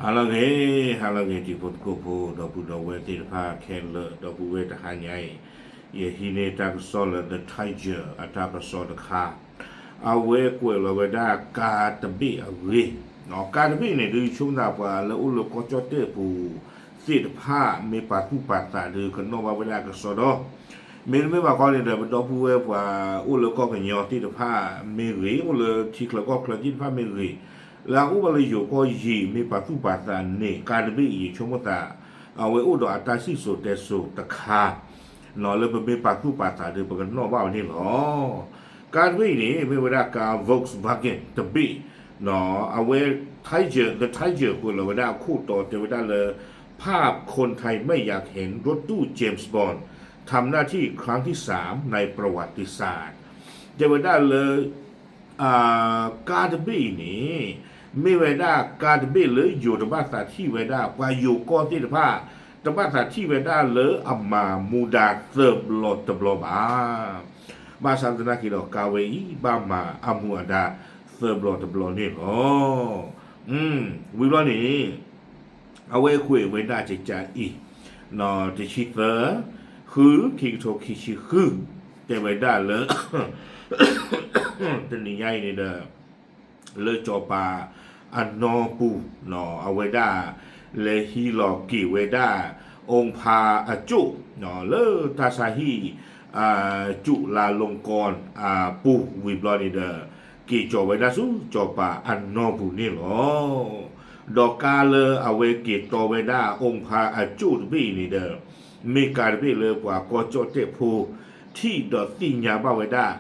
ဟါလၢအဂ့ၤ, ဟါလၢအဂ့ၤ တံၤဖိသကိးဖိ ဒီပုၢ်ဒီဝဲၢ်သ့ၣ်တဖၣ်ခဲလၢာ်, ဒီပုၢ်ဝဲၢ်တဟါညါအံၤ, ယဟံးန့ၢ်တၢ်ကစီၣ်လၢ The Tiger အတၢ်ကစီၣ်တခါ, အဝဲကွဲးလီၤဝဲဒၣ်ကါတဘ့ၣ်အဂ့ၢ်, ကါတဘ့ၣ်န့ၣ် ဒုးဆိကမိၣ်သးပှၤလၢအိၣ်လၢကီၢ်ကၠီၣ်တဲၣ်ပူၤသ့ၣ်တဖၣ် မ့ၢ်ပာ်သူၣ်ပာ်သးဒီးကနီၣ်ဘၣ်ဝဲဒၣ်ကစီဒီ, မ့တမ့ၢ်ဘၣ်ခီန့ၣ်ဒီး ပဒီပုၢ်ဝဲၢ်ပှၤအိၣ်လၢကီၢ်ကညီသ့ၣ်တဖၣ်မ့ၢ်ဂ့ၤ, အိၣ်လၢထံချၢကီၢ်ချၢသ့ၣ်တဖၣ်မ့ၢ်ဂ့ၤ, လၢအအိၣ်ဘၣ်လၢယိၤကီၢ်ယံၤ မ့ၢ်ပာ်သူၣ်ပာ်သးန့ၣ် ကါတဘ့ၣ်အံၤ ယဆိကမိၣ်သး အဝဲအိၣ်ဒီးအတၢ်စံၣ်စိၤတဲစိၤတခါ လၢပမ့ၢ်ပာ်သူၣ်ပာ်သးဒီး ပကနီၣ်ဘၣ်ဝဲန့ၣ်လီၤ. ကါတဘ့ၣ်အံၤန့ၣ် မ့ၢ်ဝဲဒၣ်ကါ Volkswagen တဘ့ၣ်, အဝဲ Tiger, The Tiger ကွဲးလီၤဝဲဒၣ်အခိၣ်တီတဲဝဲဒၣ်လၢ ภาพคนไทยไม่อยากเห็นรถตู้ James Bond ทำหน้าที่ครั้งที่สามในประวัติศาสตร์ တဲဝဲဒၣ်လၢ ကါတဘ့ၣ်အံၤန့ၣ် မ့ၢ်ဝဲဒၣ်ကါတဘ့ၣ်လၢယိၤတဘၣ်သးထံၣ်ဝဲဒၣ် ပှၤယိၤကီၢ်သ့ၣ်တဖၣ် တဘၣ်သးထံၣ်ဝဲဒၣ်လၢအမၤမူဒါသၢဘျီတဘျီဘၣ်. ဘၣ်ဆၣ်သနာ်က့ဒီး ကါဝဲအံၤ ဘၣ်မၤအမူအဒါသၢဘျီတဘျီန့ၣ်လီၤ. ဝံၤဘျီန့ၣ် အဝဲကွဲးဝဲဒၣ်ကကးအံၤ, တဆံသၢ ဃု ခံကထိခံဆံဃု, တဲဝဲဒၣ်လၢ တနံၤညါအံၤန့ၣ်ဒီး လၢစီၤပၤအနီၢ်ပူၤ အဝဲဒၣ် လဲၤဟံးလီၤက့ၤဝဲဒၣ် အူဖါအကၠိၣ် လၢတၢ်ဆါဟံၣ် ကၠူးလါလီကီၢ် အပူၤဝံၤဘျီန့ၣ်ဒီး က့ၤကၠီၤဝဲဒၣ်ဆူစီၤပၤအနီၢ်ပူၤန့ၣ်လီၤ. ဒီးကါလၢအဝဲက့ၤတီဝဲဒၣ် အူဖါအကၠိၣ်တဘ့ၣ်အံၤန့ၣ်ဒီး မ့ၢ်ကါတဘ့ၣ်လၢပှၤကီၢ်ကၠီၣ်တဲၣ်ဖိ ထံၣ်ဒီးသ့ၣ်ညါဘၣ်ဝဲဒၣ်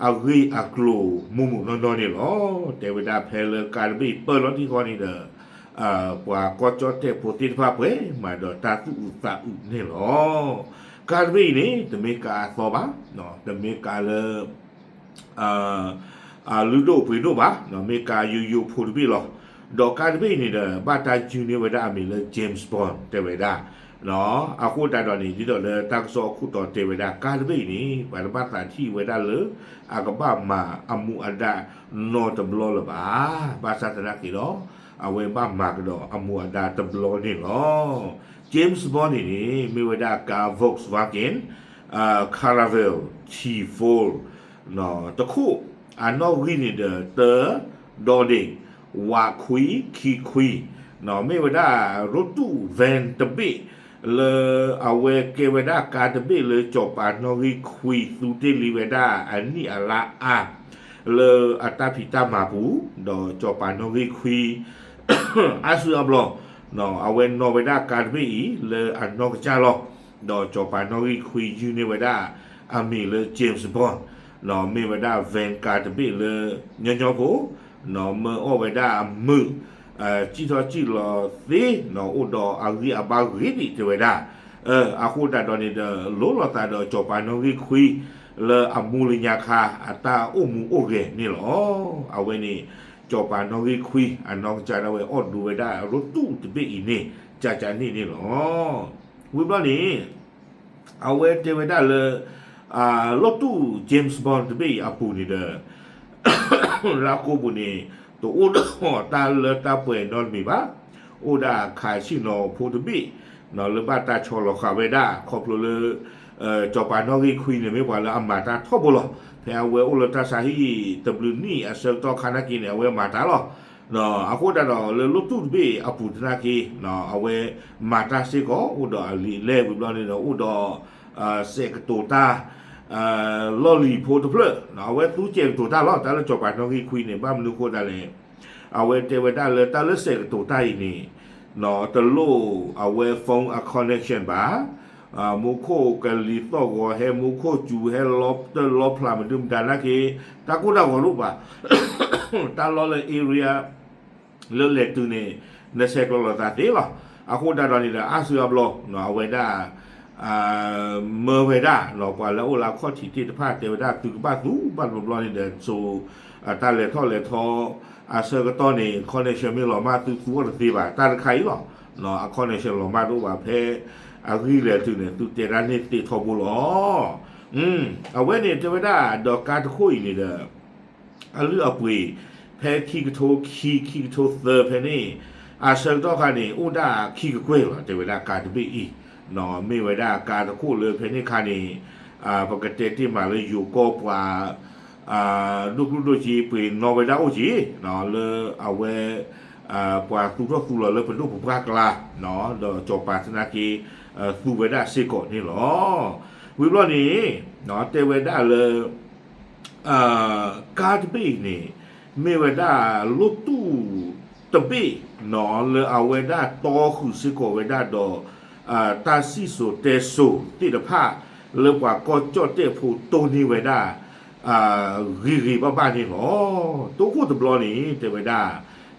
အဂ့ၢ်အကျိၤမုာ်မုာ်နီၢ်နီၢ်န့ၣ်လီၤ. တဲဝဲဒၣ်ဖဲလၢကါတဘ့ၣ်ပၢၢ်လီၤတံၢ်ဃီန့ၣ်ဒီး ပှၤကီၢ်ကၠီၣ်တဲၣ်ဖိသ့ၣ်တဖၣ်ပှဲၤမးဒီးတၢ်သူၣ်အုးသးအုးန့ၣ်လီၤ. ကါတဘ့ၣ်အံၤန့ၣ် တမ့ၢ်ကါအသီဘၣ်, တမ့ၢ်ကါလၢ လုၢ်ဒိၣ်ပှ့ၤဒိၣ်ဘၣ်, မ့ၢ်ကါယိယိဖိတဘ့ၣ်လီၤ. ဒီးကါတဘ့ၣ်အံၤန့ၣ်ဒီး ဘၣ်တၢ်ယုၢ်န့ၢ်ဝဲဒၣ်အမံၤလၢ James Bond တဲဝဲဒၣ်. အဃိသတးဒီးန့ၣ် ဒ်သိးလၢတၢ်ကစီၣ်အခိၣ်တီတဲဝဲဒၣ် ကါတဘ့ၣ်အံၤန့ၣ် ပှၤတဘၣ်သးထံၣ်ဝဲဒၣ်လၢ အကဘၣ်မၤအမူအဒါနီတဘျီလၢၤဘၣ်. ဘၣ်ဆၣ်သနာ်က့ဒီး အဝဲဘၣ်မၤကဒီးအမူအဒါတဘျီန့ၣ်လီၤ. James Bond န့ၣ်န့ၣ် မ့ၢ်ဝဲဒၣ်ကါ Volkswagen Caravelle T four တခိၣ် အနီၣ်ဂံၢ်န့ၣ်ဒီး တၢ ဒီဒ့ၣ် ဝးခွံ ခံခွံ, မ့ၢ်ဝဲဒၣ် ရူတူၣ် van တဘ့ၣ် လၢအဝဲကဲဝဲဒၣ်ကါတဘ့ၣ်လၢစီၤပၤနီၣ်ဂံၢ်ခွံသူတ့ၢ်လံဝဲဒၣ်အနံၣ်အလါအါ လၢအတၢ်ဖံးတၢ်မၤပူၤ, ဒီးစီၤပၤနီၣ်ဂံၢ်ခွံ အါစုအါဘျီ အဝဲနီၣ်ဝဲဒၣ်ကါတဘ့ၣ်အံၤလၢအနီၢ်ကစၢ်လီၤ. ဒီးစီၤပၤနီၣ်ဂံၢ်ခွံယုၢ်န့ၢ်ဝဲဒၣ်အမံၤလၢ James Bond, မ့ၢ်ဝဲဒၣ် van ကါတဘ့ၣ်လၢညီညီဖိ, မၢအီၣ်ဝဲဒၣ်အမုာ် စံၣ်ထီၣ်စံၣ်လီၤသ့, အိၣ်ဒီးအဂံၢ်အဘါဂ့ၤဒံးတဲဝဲဒၣ်. အဃိသတးဒီးန့ၣ်ဒီး လိၣ်လိာ်သးဒီးစီၤပၤနီၣ်ဂံၢ်ခွံ လၢအမူလၢညါခါ အတၢ်အိၣ်မူအိၣ်ဂဲၤန့ၣ်လီၤ. အဝဲန့ၣ် စီၤပၤနီၣ်ဂံၢ်ခွံ အနီၢ်ကစၢ်ဒၣ်ဝဲအီၣ်ဒိးဝဲဒၣ် ရူတူၣ်တဘ့ၣ်အံၤန့ၣ် ကကန့ၣ်န့ၣ်လီၤ. ဝံၤဘျီန့ၣ် အဝဲတဲဝဲဒၣ်လၢ လီၢ်တူၢ် James Bond တဘ့ၣ်အံၤအပူၤန့ၣ်ဒီး လၢအကိးပူၤန့ၣ် တအိၣ်ဒီးတၢ်လၢတၢ်ပှဲၤနီတမံၤဘၣ်. အိၣ်ဒၣ်ခးဆံၣ်နီၤဖိတဘ့ၣ် လၢဘၣ်တၢ်ဆီလီၤဃာ်ဝဲဒၣ် ခီဖျိလၢ စီၤပၤနီၣ်ဂံၢ်ခွံန့ၣ် မ့ၢ်ပှၤလၢအမၤတၢ်ထီဘိလီၤ. ဖဲအဝဲအိၣ်လၢတၢ်ဆါဟံၣ်တဘျုးနံၣ်အဆၢကတီၢ်ခါနာ်က့န့ၣ် အဝဲမၤတၢ်လီၤ. အဃိသတးဒီးလၢလီၢ်တူၢ်တဘ့ၣ်အပူၤသနာ်က့ အဝဲမၤတၢ်စ့ၢ်ကီး အိၣ်ဒီးအလံာ်လဲၢ်ဝံၤဘျီန့ၣ်ဒီး အိၣ်ဒီး စဲးကတိၤတၢ် လီၢ်လံၤဖိတဖျၢၣ် အဝဲသူစဲးကတိၤတၢ်လီၤ. တၢ်လၢစီၤပၤနီၣ်ဂံၢ်ခွံန့ၣ် ဘၣ်မနုၤအဃိသတးလဲၣ်. အဝဲတဲဝဲဒၣ်လၢတၢ်လၢစဲးကတိၤတၢ်အံၤန့ၣ် တလိၣ်အဝဲ phone အ connection ဘၣ်. မူခိၣ်ကလံၤသီၣ်ဂီၤဟဲ မူခိၣ်စူၤဟဲ လီတၢၢ်လီဖျးမနုၤမတၤနာ်က့ တၢ်ကိၢ်တၢ်ဂီၤတအိၣ်ဘၣ်. တၢ်လီၢ်လၢ area လၢလဲၤတုၤန့ၣ် နဆဲးကျိးလိာ်သးသ့လီၤ. အဃိသတးဒီးန့ၣ်ဒီး အါစုအါဘျီ အဝဲဒၣ် မၢဝဲဒၣ် ပှၤလၢအအိၣ်လၢအခီၣ်ထံးသ့ၣ်တဖၣ်တဲဝဲဒၣ် သုကဘၣ်သူဘၣ်တဘျီဘျီန့ၣ်ဒီး ဆိးတၢ်လဲၤထီၣ်လဲၤထီ အဆၢကတီၢ်န့ၣ် connection မ့ၢ်လီၤမၢ် သုသူအီၤတသ့ဘၣ် တၢ်တခါအံၤလီၤ. အ connection လီၤမၢ်တအိၣ်ဘၣ် ဖဲအဂံၢ်လဲၤတုၤန့ၣ် သုတဲတၢ်န့ၣ်သ့ထီဘိလီၤ. အဝဲန့ၣ်တဲဝဲဒၣ် ဒီးကါတခိၣ်အံၤန့ၣ်ဒီး အလုၢ်အပှ့ၤ ဖဲခံကထိခံ ခံကထိသၢဖဲန့ၣ် အဆၢကတီၢ်ခါန့ၣ် အိၣ်ဒၣ်ခံကကွဲၢ်လီၤ တဲဝဲဒၣ်ကါတဘ့ၣ်အံၤ, မ့ၢ်ဝဲဒၣ်ကါတခိၣ်လၢဖဲန့ၣ်ခါန့ၣ် ပကတဲတ့ၢ်မးလၢယိၤကီၢ်ပှၤ ဒိၣ်ကျိၣ်ဒိၣ်စ့ပှ့ၤနီၣ်ဝဲဒၣ်အိၣ်က့ၤ လၢအဝဲ ပှၤသူၣ်ထီၣ်သူလီၤလၢပဒိၣ်ပပှၢ်ကျါ ဒီးစီၤပၤသနာ်က့ သူဝဲဒၣ်စ့ၢ်ကီးန့ၣ်လီၤ. ဝံၤဘျီန့ၣ် တဲဝဲဒၣ်လၢ ကါတဘ့ၣ်အံၤန့ၣ် မ့ၢ်ဝဲဒၣ်လိၣ်တူၢ်တဘ့ၣ်နီၤ လၢအဝဲဒၣ်တီဃုာ်စ့ၢ်ကီးဝဲဒၣ်ဒီး တၢ်စံၣ်စိၤတဲစိၤသ့ၣ်တဖၣ် လၢပှၤကီၢ်ကၠီၣ်တဲၣ်ဖိတိၢ်န့ၢ်ဝဲဒၣ် ဂ့ၤဂ့ၤဘၣ်ဘၣ်န့ၣ်လီၤ. တိခိၣ်တဘျီန့ၣ် တဲဝဲဒၣ်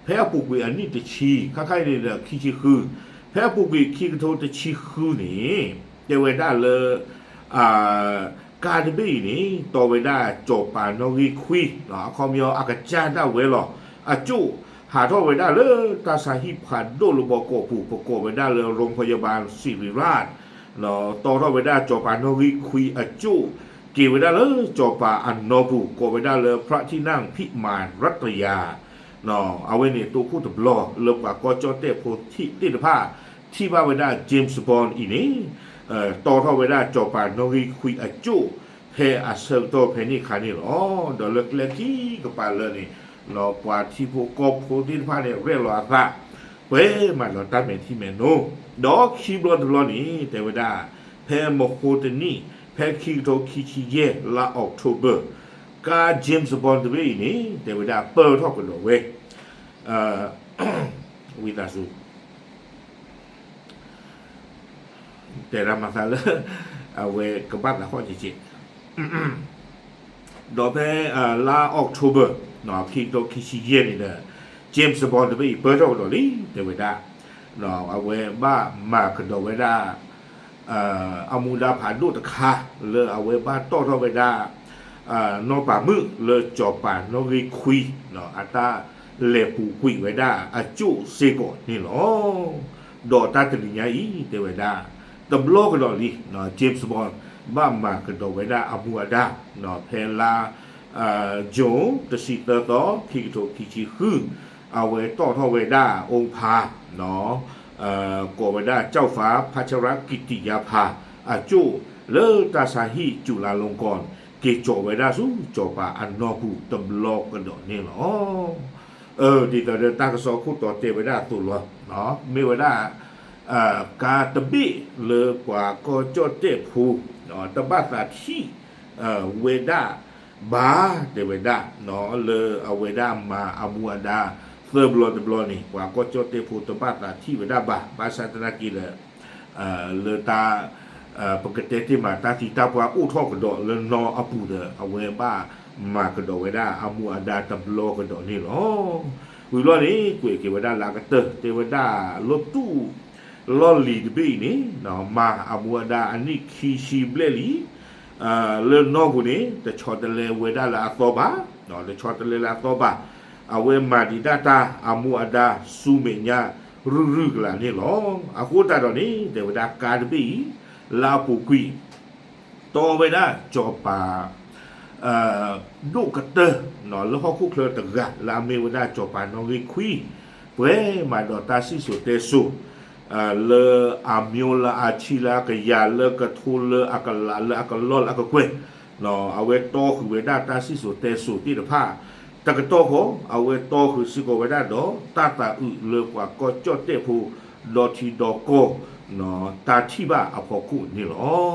ဖဲအပူၤကွံာ်အနံၣ်တဆံ ခါခါအံၤန့ၣ်ဒီးခံဆံဃု ဖဲအပူၤကွံာ်ခံကထိတဆံဃုန့ၣ် တဲဝဲဒၣ်လၢ ကါတဘ့ၣ်အံၤန့ၣ် တီဝဲဒၣ်စီၤပၤနီၣ်ဂံၢ်ခွံ အခီပညီအကစၢ်ဒၣ်ဝဲလီၤ အကၠိၣ် ဟးထီၣ်ဝဲဒၣ်လၢတၢ်ဆါဟံၣ်ဖးဒိၣ်လၢဘီကီးပူၤ ပကိးဝဲဒၣ်လၢ ရိဖယဘၢၣ်စံရံရၣ် တီထီၣ်ဝဲဒၣ်စီၤပၤနီၣ်ဂံၢ်ခွံအကၠိၣ် က့ၤဝဲဒၣ်လၢစီၤပၤအနီပူၤ ကိးဝဲဒၣ်လၢ ဖရၣ်ထံနၣ်ဖံးမၤရတယၤ အဝဲန့ၣ်တိခိၣ်တဘျီလၢပှၤကီၢ်ကၠီၣ်တဲၣ်ဖိသ့ၣ်တဖၣ် ထံၣ်ဘၣ်ဝဲဒၣ် James Bond အံၤန့ၣ် တီထီၣ်ဝဲဒၣ်စီၤပၤနီၣ်ဂံၢ်ခွံအကၠိၣ် ဖဲအဆၢကတီၢ်ဖဲန့ၣ်ခါန့ၣ်လီၤ. ဒီးလၢကျဲခံကပၤလၢာ်န့ၣ် ပှၤထံဖိကီၢ်ဖိသ့ၣ်တဖၣ်န့ၣ် ရဲၣ်လီၤအသး ပှဲၤမးဒီးတၢ်မဲာ်ထံမဲာ်နိ ဒီးခံဘျီတဘျီန့ၣ် တဲဝဲဒၣ် ဖဲမဟိတနံၣ် ဖဲခံကထိခံဆံယဲၢ် လါ October ကါ James Bond တဘ့ၣ်အံၤန့ၣ် တဲဝဲဒၣ်ပၢၢ်ထီၣ်ကဒီးဝဲ ဝံသးစူၤ တဲဒၣ်မၤသးလၢ အဝဲကဘၣ်သးဟီၣ်က့ၤက့ၤ ဒီးဖဲလါ October ခံကထိခံဆံယဲၢ်န့ၣ်ဒီး James Bond တဘ့ၣ်အံၤပၢၢ်ထီၣ်ကဒီးလံ တဲဝဲဒၣ် အဝဲဘၣ်မၤကဒီးဝဲဒၣ် အမူဒါဖးဒိၣ်တခါ လၢအဝဲဘၣ်တီၣ်ထီၣ်ဝဲဒၣ် နီၢ်ပၤမုၣ်လၢစီၤပၤနီၣ်ဂံၢ်ခွံ အတၢ်လဲၤပူၤကွံာ်ဝဲဒၣ်အကၠိၣ်စ့ၢ်ကီးန့ၣ်လီၤ. ဒီးတၢ်တနံၤညါအံၤ တဲဝဲဒၣ် တဘျီကဒီးလံ James Bond ဘၣ်မၤကဒီးဝဲဒၣ်အမူအဒါ ဖဲလါ June တဆံသၢသီ ခံကထိခံဆံဃု အဝဲတီၣ်ထီၣ်ဝဲဒၣ်အီဖါ ကိးဝဲဒၣ် ကၠီၣ်ဖါ ဖါဆရၣ်ကံၣ်တံၣ်ယါဖါ အကၠိၣ် လၢတၢ်ဆါဟံၣ် ကၠူၤလါလီကီၢ် က့ၤကၠီၣ်ဝဲဒၣ်ဆူစီၤပၤအနီၢ်ပူၤတဘျီကဒီးန့ၣ်လီၤ. ဒ်သိးဒီးတၢ်ကစီၣ်ခိၣ်တီတဲဝဲဒၣ်အသိးလီၤ. မ့ၢ်ဝဲဒၣ် ကါတဘ့ၣ်လၢပှၤကီၢ်ကၠီၣ်တဲၣ်ဖိ တဘၣ်သးထံၣ် ဝဲဒၣ် ဘၣ် တဲဝဲဒၣ် လၢအဝဲဒၣ်မၤအမူအဒါ သၢဘျီတဘျီန့ၣ် ပှၤကီၢ်ကၠီၣ်တဲၣ်ဖိတဘၣ်သးထံၣ်ဝဲဒၣ်ဘၣ် ဘၣ်ဆၣ်သနာ်က့ဒီး လၢတၢ် ပကတဲတ့ၢ်မး တၢ်သံတၢ်ပှၢ်အိၣ်ထီၣ်ကဒီးလၢနီၢ်အပူၤဒီး အဝဲဘၣ်မၤကဒီးဝဲဒၣ်အမူအဒါတဘျီကဒီးန့ၣ်လီၤ. ဝံၤဘျီန့ၣ် ကွဲးက့ၤဝဲဒၣ်လၢအကတၢၢ် တဲဝဲဒၣ်လိၣ်တူၢ် လီၢ်လံၤတဘ့ၣ်အံၤန့ၣ် မၤအမူအဒါအနံၣ်ခံဆံဘျဲၣ်လံ လၢနီၢ်ပူၤန့ၣ် တဆီတလဲဝဲဒၣ်လၢအသီဘၣ်, တဆီတလဲလၢအသီဘၣ်, အဝဲမၤဒံးဒၣ်တၢ်အမူအဒါဆူမဲာ်ညါရုၢ်ရုၢ်ကလာ်န့ၣ်လီၤ. အဃိသတးဒီးန့ၣ် တဲဝဲဒၣ်ကါတဘ့ၣ်အံၤ လၢအပူၤကွံာ် တီဝဲဒၣ်စီၤပၤ ဒိၣ်ကတၢၢ် လၢဟီၣ်ခိၣ်ချၢတဂၤ လၢအမ့ၢ်ဝဲဒၣ်စီၤပၤနီၣ်ဂံၢ်ခွံ ပှဲၤမးဒီးတၢ်စံၣ်စိၤတဲစိၤ လၢအမျိုးလၢအဆံလၢအကယၤ လၢကထိလၢအကလး လၢအကလီၢ်လၢအကကွဲၢ် အဝဲတီဃုာ်ဝဲဒၣ်တၢ်စံၣ်စိၤတဲစိၤသ့ၣ်တဖၣ် တကတီၢ်ဃီ အဝဲတီဃုာ်စ့ၢ်ကီးဝဲဒၣ်ဒီး တၢ်သးအုးလၢပှၤကီၢ်ကၠီၣ်တဲၣ်ဖိ ဒီထံဒီကီၢ် တၢ်ထံၣ်ဘၣ်အဖီခိၣ်န့ၣ်လီၤ.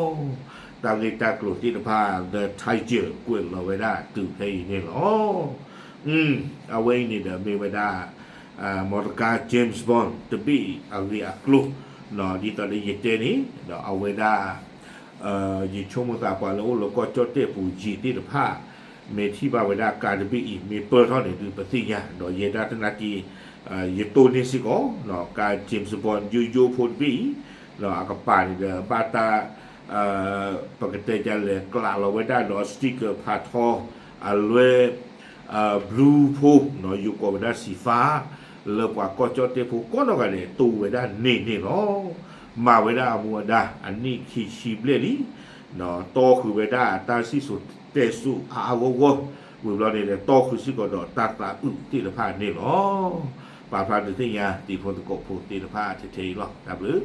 တၢ်ဂ့ၢ်တၢ်ကျိၤသ့ၣ်တဖၣ် The Tiger ကွဲးလီၤဝဲဒၣ်တုၤဖဲအံၤန့ၣ်လီၤ. အဝဲအံၤန့ၣ်ဒီးမ့ၢ်ဝဲဒၣ် မီတကါ James Bond တဘ့ၣ်အဂ့ၢ်အကျိၤ ဒ်သိးလၢယတဲန့ၣ် ဒီးအဝဲဒၣ် ယဆိကမိၣ်သးပှၤလၢအိၣ်လၢကီၢ်ကၠီၣ်တဲၣ်ပူၤယံာ်သ့ၣ်တဖၣ် မ့ၢ်ထံၣ်ဘၣ်ဝဲဒၣ်ကါတဘ့ၣ်အံၤ မ့ၢ်ပၢၢ်ထီၣ်န့ၣ်ဒုးပသ့ၣ်ညါ ဒီးယဲဒၣ်သနာ်က့ ယတိၢ်န့ၢ်စ့ၢ်ကီး ကါ James Bond ယိယိဖိတဘ့ၣ်အံၤ အကပၤန့ၣ်ဒီးဘၣ်တၢ် ပကတဲဒ်လဲၣ် ကျးလီၤဝဲဒၣ်ဒီး sticker ဖးထီ အလွဲ blue ဖိ ယိၤကိးဝဲဒၣ် စံးဖါ လၢပှၤကီၢ်ကၠီၣ်တဲၣ်ဖိကိးနီၢ်ဂၤဒဲး တိၢ်ဝဲဒၣ်န့ၢ်န့ၣ်လီၤ. မၤဝဲဒၣ်အမူအဒါ အနံၣ်ခံဆံဘျဲၣ်လံ တီဃုာ်ဝဲဒၣ်တၢ်စံၣ်စိၤတဲစိၤအါအါဂီၢ်ဂီၢ် ဝံၤဘျီန့ၣ်ဒီး တီဃုာ်စ့ၢ်ကီးဒီးတၢ်သးအုးသ့ၣ်တဖၣ်န့ၣ်လီၤ. ပာ်ဖျါဒုးသ့ၣ်ညါတံၤဖိသကိးဖိသ့ၣ်တဖၣ်ထဲထဲအံၤလီၤ. တၢ်ဘျုး